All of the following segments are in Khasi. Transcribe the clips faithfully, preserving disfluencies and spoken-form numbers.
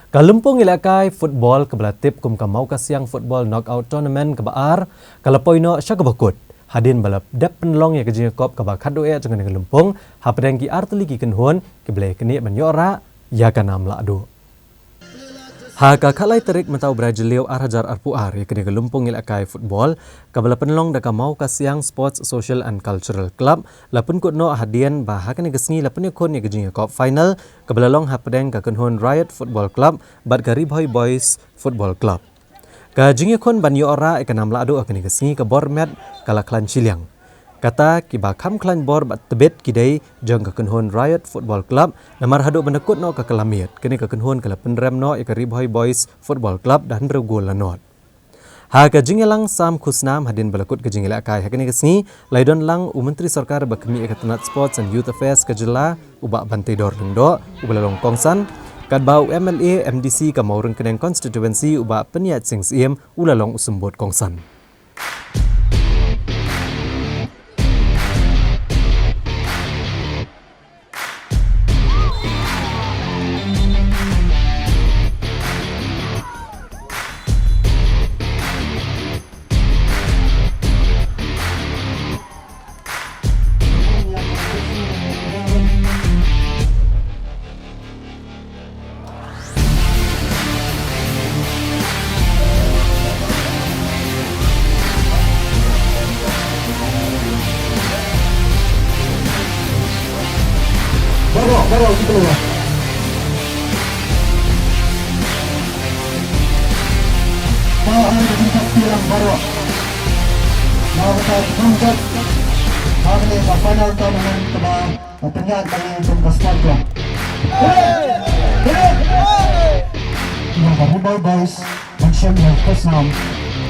Ka lympung ïalehkai football kaba la tip kum ka Mawkasiang Football Knockout Tournament kaba ar, ka la poi noh sha kaba kut, hadien ba la dep pynlong ïa ka jingïakop kaba khatduh eh jong kane ka lympung, hapdeng ki artylli ki kynhun kiba la ïaknieh ban ïoh rah ïa ka nam lahduh. Ha ka khatlai tarik mynta u Jylliew ar hajar arphew ar, ïa kane ka lympung ïalehkai football kaba la pynlong da ka Mawkasiang Sports Social and Cultural Club la pynkut noh, hadien ba ha kane ka sngi la pynïakhun ïa ka jingïakop final kaba la long hapdeng ka kynhun Riot Football Club bad ka Ri Bhoi Boys Football Club. Ka jingïakhun ban ïoh rah ïa ka nam lahduh ha kane ka sngi ka bor met ka la khlaiñ shiliang. Kata kiba kham khlaiñ bor bad tbit ki dei jong ka kynhun Riot Football Club, namar haduh ban da kut noh ka kylla miet, kane ka kynhun ka la pynrem noh ïa ka Ri Bhoi Boys Football Club da hynriew gol la nod. Ha ka jingïalang sam khusnam hadien ba la kut ka jingïalehkai ha kane ka sngi, la ïadon lang u Myntri Sorkar ba khmih ïa ka tnat Sports and Youth Affairs ka jylla, u Bah Banteidor Lyngdoh, uba la long kongsan, katba u M L A M D C ka Mawryngkneng Constituency, u Bah Pynïaid Sing Syiem, u la long u symbud kongsan. Baroh, baroh, kita baroh. Ba ai da jingkyrpad lang baroh. Ba ba ta jingkyrpad. Ba ba ne ba final tournament kaba Pynïaid ba ngi kum ka sport club. Ïa ka Ri Bhoi Boys ban shim ïa ka khusnam,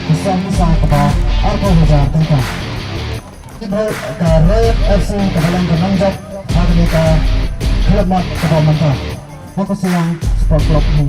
khusnam pisa kaba arphew hajar tyngka. Ri Bhoi, ka Riot F C kaba long ka nongjop ha kane ka khyllipmat kaba mynta. Mawkasiang Sport Club ni.